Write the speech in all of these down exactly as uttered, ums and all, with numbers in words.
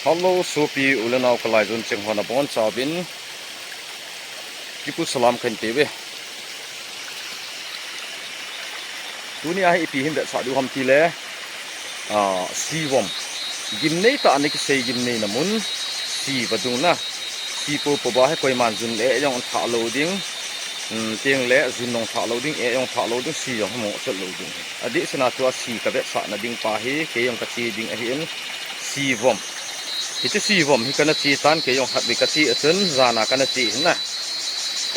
Hello, sopi u le nao, ka lai jon cheng hon abon chauvin kipu salam kahin pe uve. Tuni a hi ipi hin vetsah diu ham tile, ah, si vom. Gimnei tah a ana kisei gimneina mun, si vadung na. Si popo a hi koiman jun le eh jong thah lou ding. Hmm, teng le jun jong thah lou ding, eh jong thah lou ding, si jong hi mo chet lou ding. Adeh sena tua si ka vetsahna ding pa hi, kei jong ka che ding ahin, si vom. Hiche si vom hi kana che tan, kei jong khatvei ka che a chun, jan a kana che hin na.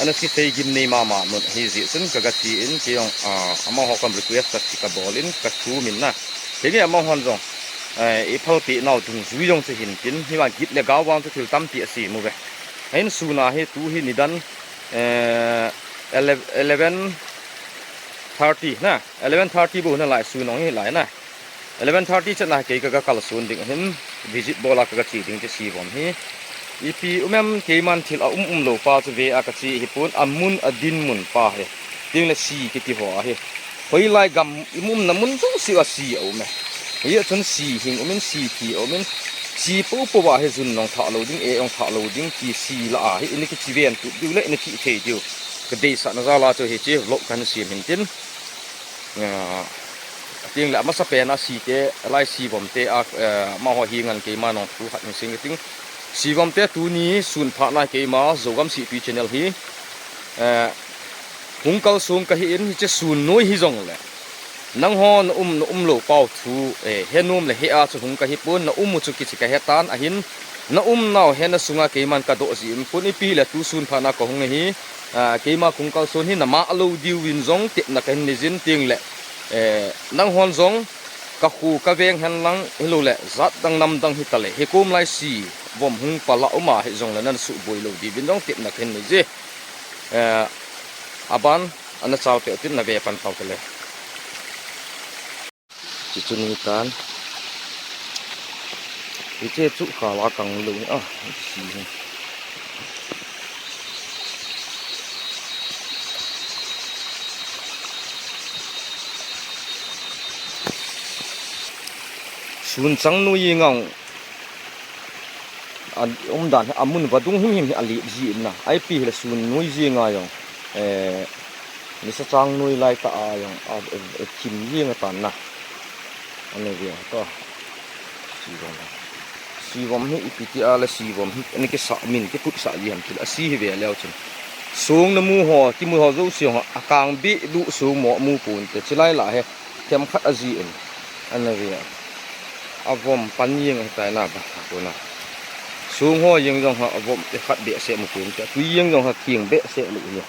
Ana kisei gimnei mama mun ahi jeh chun, ka ga che in, kei jong, ah, amaho kam request ka che ka bol in, ka thum in na. Hinge amahon jong, eh, i phalpeh nau dungjui jong chu hin tin, hi vang git le gao vang chu thil tampi asem uve. Ahin sun a hi tu hi nidan, eh, ele-, eleven thirty na, eleven thirty bou na lai sun jong hi lai na. Eleven thirty chan a kei ka, ka kalson ding ahin, visit bol a ka, ka che ding chu si vom hi. Ipi um em, keiman thil a um um lou pa chu ve a ka che hi pon, amun adin mun pa hi. Teng le si kiti ho ahi. Hoilai gam i um na mun jouse a si a um e. Hia chun si hing um in, si thi um in, si popo a hi jun jong thah lou ding, eh jong thah lou ding, ti si la a hi, i na kiche ven tup diu le, i na che thei diu. Ka deisahna jal a chu hiche vlog kahin sem hin tin. Ah, teng le amasa pen a si te, alai si vom te a, eh, amaho hi ngan keima nong thu khat hin sing ting. Si vom te tuni sun phat na keima Zogam Sihpi channel hi, eh, hung kalsong ka hi in, hiche sun noi hi jong le. Nangho na um, na um lou pau thu, eh, he nom le he a chu hung ka hi pon, na um u chu kiche ka he tan ahin, na um nau he na sunga keiman ka doh ji in pon ipi le tu sun phat na ka hung hi, ah, keima kung kalson hi na ma lou diu in jong tepna kahin nei jin teng le, eh, nanghon jong ka khu ka veng hen lang hilou le, jat dang nam dang hi ta le, hi kum lai si vom hung pal a um a hi jong le nan suboi lou diu in jong tepna kahin nei je. Eh, aban, ana chal peh tin na ve pan tau te le. Chi chu ni tan. Hiche chu kha la kang lou a, si. Sun chang noi ngang. A, umdan hi amun vadung himhim hi alep ji in na. Ipi hile sun noi jeng a jong, eh, nisa chang noi lai tah a jong, a, eh, eh, thim jeng atan na. Ana ve a ka. Si vom. Si vom hi ipi ti a le si vom hi, ana kisah min, kiput sah ji ham ti le. Asi hi ve leu chun. Song na mu ho, kimu ho jouse ho, akang beh lu song mo mu pon te, chilai la he. Themkhat aji in, ana ve a. Avom pan jeng ahitai na ba, kona. Song ho jeng jong ha avom te khat behseh mu pon te. Tui jeng jong ha king behseh lou hi.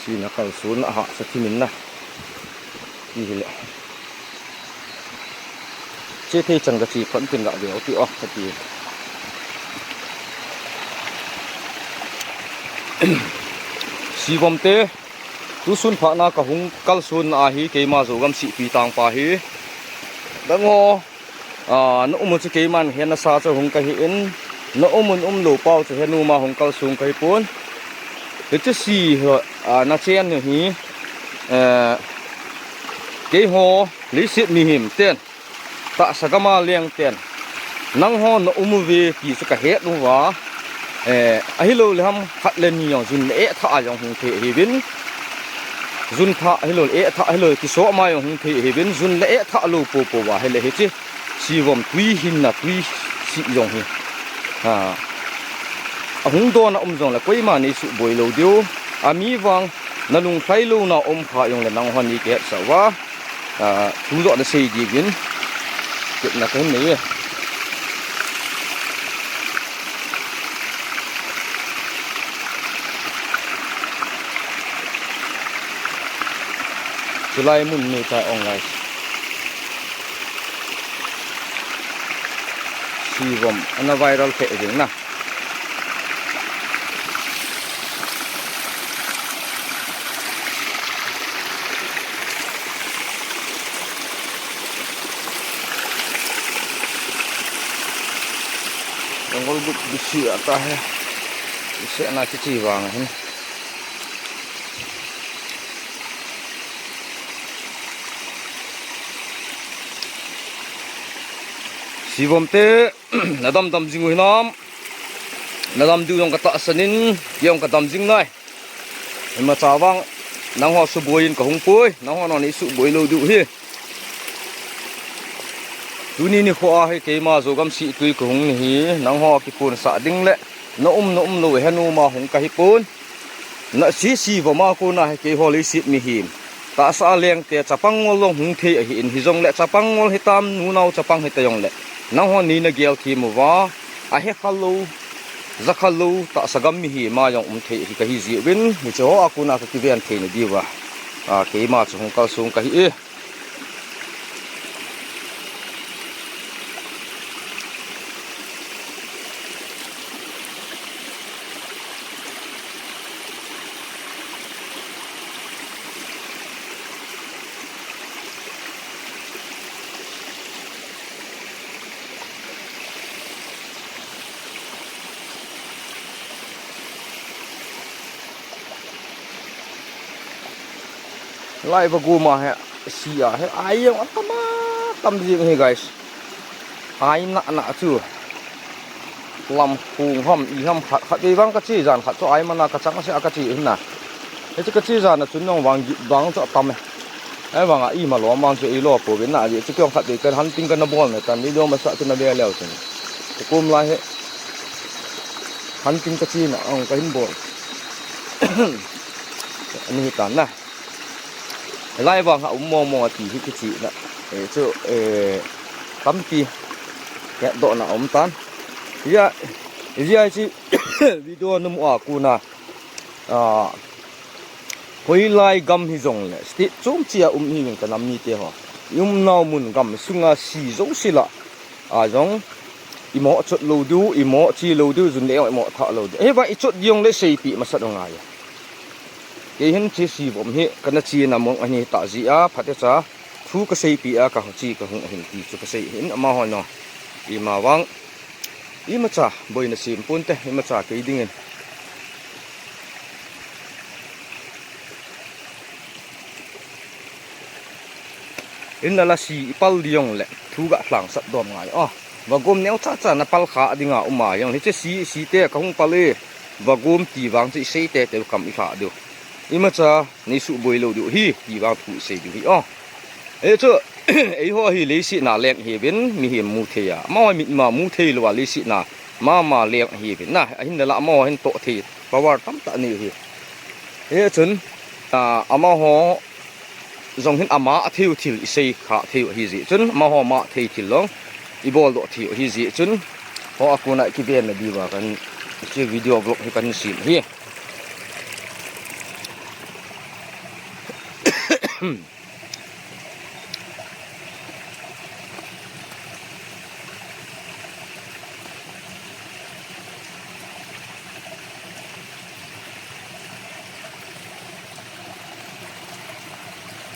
Sina kalson a hahsa thim in na. Ti hile. Che thei chan ka che phot tin ga ve u ti o, ka ti. Si vom te. Tusun phat na ka hung kalson na ahi, keima Zogam Sihpi tang pa hi. Dang ho, a, na um u chu keiman he nasa chu hung ka hi in, na um un um lou pau chu he numa hung kalson ka hi pon. Hiche si ho, a, na chen hi, eh, keiho, leiset mihem ten. Tahsa gam a leng ten, nangho na um uve ti chu ka het uva, eh, ahilou le ham khat le ni jong jun le eh thah a jong hung thei ahiuvin, jun thah ahilou le eh thah ahilou le kiso ama jong hung thei ahiuvin, jun le eh thah lou popo uva hile hiche si vom tui hin na tui si jong hi. Ha. Ahung don a um jong le koima nei suboi lou diu. Ami vang na lunglhai louna um kha jong le nanghon nei kihet sah uva. A, thu joh na sei ding in. Kit na ka hin nei e. Chulai mun nei tai ong lai. Si vom, ana viral thei jeng na. Jangol but bisi ata hai. Ise na kichi vang hin. Sivom te, na damdam jing u hinam? Na dam diu jong ka tahsan in, kei jong ka dam jing nai. Ima cha vang, nangho suboi in ka hung poi, nangho nang nei suboi lou diu hi. Tuni nikho a hi keima Zogam Sihtui ka hung na hi, nangho kipunsah ding le, na um na um lou he nu ma hung ka hi pon. Na si Sivom a kona hi keiho leiset mihem. Tahsa a leng te chapang ngol jong hung thei ahi in, hijongle chapang ngol hitam, nunao chapang hita jongle. Nangho nei na gel them uva, ahe kha lou, ja kha lou, tahsa gam mihem a jong um thei ahi ka hi jiuvin, hiche ho a kona ka kiven thei na diuva. A, keima chu hung kalsong ka hi e. Lai vagom a hi, si a hi, ai jong atam a tam jing hi, guys. Ai nana chu. Lam khung ham, i ham khat, khat vei vang ka che jan khat chu ai mana ka chang se a ka che hin na. Hichu ka che jan a chun nong vang git vang chu atam e. Ai vang a ima lom vang chu ei lo pouvin na, ajeh chu kei jong khat vei kan hunting kana bol na tan, video masa chu na ve leu chun. Tukum lai hi hunting ka che na, ong ka hin bol. Ani hi tan na. Lai vang a um mong mong a ti hi kichi na. E chu, e, tampi. Ya do na um tan. Ya, ya chi video num a kona. A, hoilai gam hi jongle, state chom chia um hi ving ka nam mite ho. I umnau mun gam sunga si jouse la. A jong, i mo chot lou diu, i mo chi lou diu, jun le i mo tha lou diu. Hi va i chot diu jongle seipi masat u ngai. Kei hin chi Sivom hi, kana chi na mong ani ta ji a, phate cha, thu ka seipi a, ka chi ka hung ahin ti chu ka sei hin, amaho no. Ima vang, ima cha, boina sim pon te, ima cha kei dingin. In la la si i pal di jongle, thu ga lhang sat dom ngai. O, vagom neo cha cha na pal kha dinga uma jong, hiche si, si te ka hung pal e, vagom ti vang chu i sei te te kam i kha diu. Ima cha, nei suboi lou diu hi, ti vang thu i sei diu hi. O, e chu, eiho hi leiset na leng hi vin, mihem mu thei a. Amaho mit ma mu thei lou a leiset na, mama leng hi vin na, ahin la la amaho hin to thei, power tam ta ni hi. E chun, a, amaho, jong hin ama a thei u thil i sei kha thei u ahi jeh chun, amaho ma thei thil jong i bol doh thei u ahi jeh chun, ho a kona i kiven na diuva kan, hiche video vlog hi kan sim hi.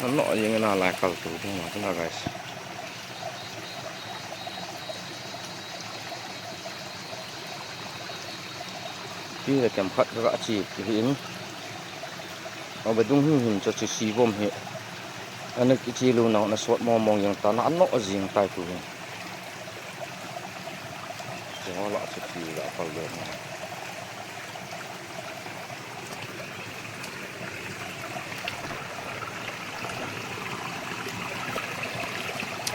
Ano, jing na lai kal tu, tu ma, tu na, guys. Ti le kem khat ka chi ki hin. Abe dung him him chu chi Sivom hi. Ana kichi lou nau na sot mong mong jeng ta na ano jing tai tu hin. Jeng la chu ti la pal le na.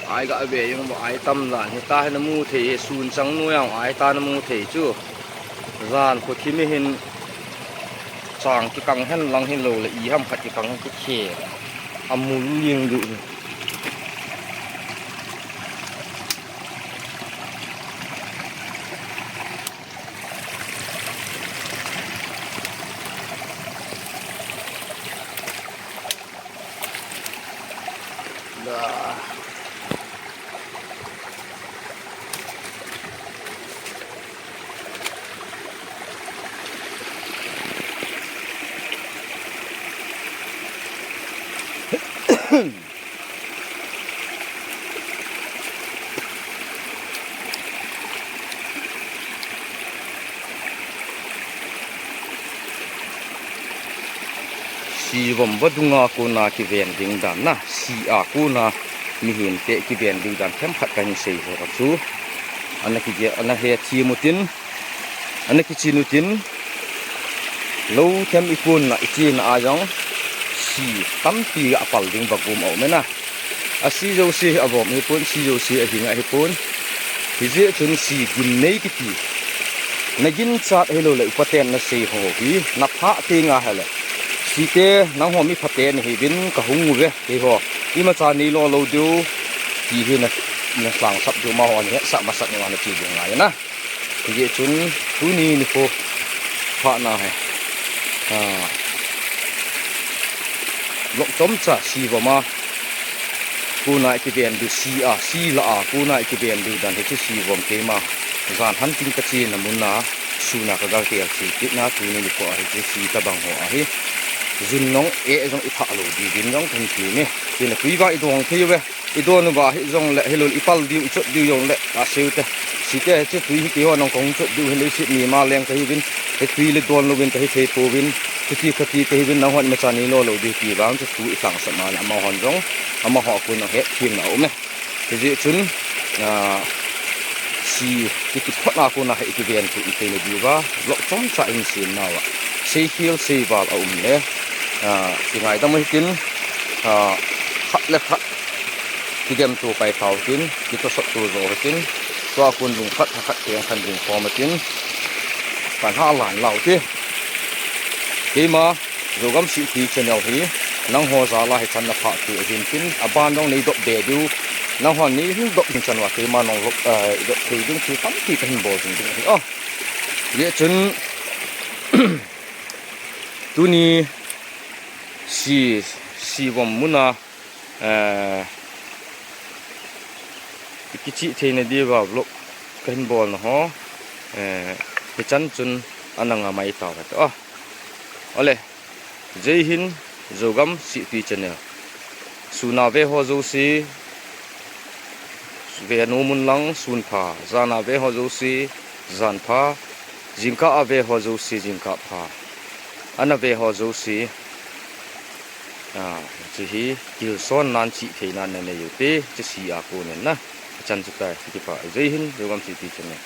Ai ga ve jong bo ai tam jan hi ta hi na mu thei hi sun chang nu jong ai ta na mu thei chu. Jan khu thim hin chang kikang hen lang hin lou le i ham khat kikang hen kikhe. A mul jing du hi. Sivom vadung a kona kiven ding dan na, si a kona mihem te kiven ding dan themkhat kahin sei ho chu. Ana kigel, ana he thim utin, ana kichin utin, lou them ikon na ichena a jong si tampi apal ding vagom aum e na. Asi jouse hi avom hipon, si jouse ahing ahipon. Hijeh chun si gimnei kiti, na ginchat hilou le upaten nasei ho hi napha teng ahile, site nangho mi phate nahiuvin kahung uve, keiho imacha neilo lou diu ti hi na, na lhangsap diu, amaho na hetsah masat u ana ti diu ngai na. Hijeh chun tuni nikho phatna hi, a, lok chomcha si vom a kona ikiven diu, si a, si lah a kona ikiven diu dan hiche si vom keima jan hunting kachena mun a sun a kagal tel cheh kit na, tuni nikho a hiche si tabang ho ahi. Jun nong eh jong ithah lou diuvin jong kahung ti e. Tin a tui vang idong thei uve. Idon uva hijongle, hilou ipal diu, ichot diu jongle, asei ute. Site, hiche tui hi keiho nang kahung chot diu hin leiset mima leng kahiuvin, hitui le don louvin kahi thei pouvin, chuti khati kahiuvin, nanghon imacha neilo lou diu ti vang chu thu ilhangsap na le, amahon jong amaho a kon jong hetthemna aum e. Hijeh chun, a, si kiti phot a kona hi ikiven thei, itheina diuva vlog chomcha ihin sem nauva, seikhel seival aum e. A, kingaidam u hitin, a, khat le khat kidemto pai tau hitin, kitosot to jo hitin, tua kon lungkhat, thakhat, kengkhat ding khom hitin, kahin halan lau te. Keima Zogam City Channel hi nangho jal a hichan na phat thei ahin tin, aban jong neidop be diu, nanghon neihin dop ding chan uva keima nong vlog, eh, idop thei ding thil tampi kahin bol jing ding ahi o. Hijeh chun, tuni si, si vom mun a, eh, ikichih theina diuva vlog kahin bolna ho, eh, hichan chun ana ngamai tau hite o. Ole, Jai Hind, Zogam City Channel. Sun a ve ho jouse, ve nom un lang sun pha. Jan a ve ho jouse, jan pha. Jingkah a ve ho jouse, jingkah pha. Ana ve ho jouse, a, hiche hi tilson nan chih thei nan nanei ute, hiche si a kon in na. Hichan chu tai, kipah. Jai Hind, Zogam City Channel.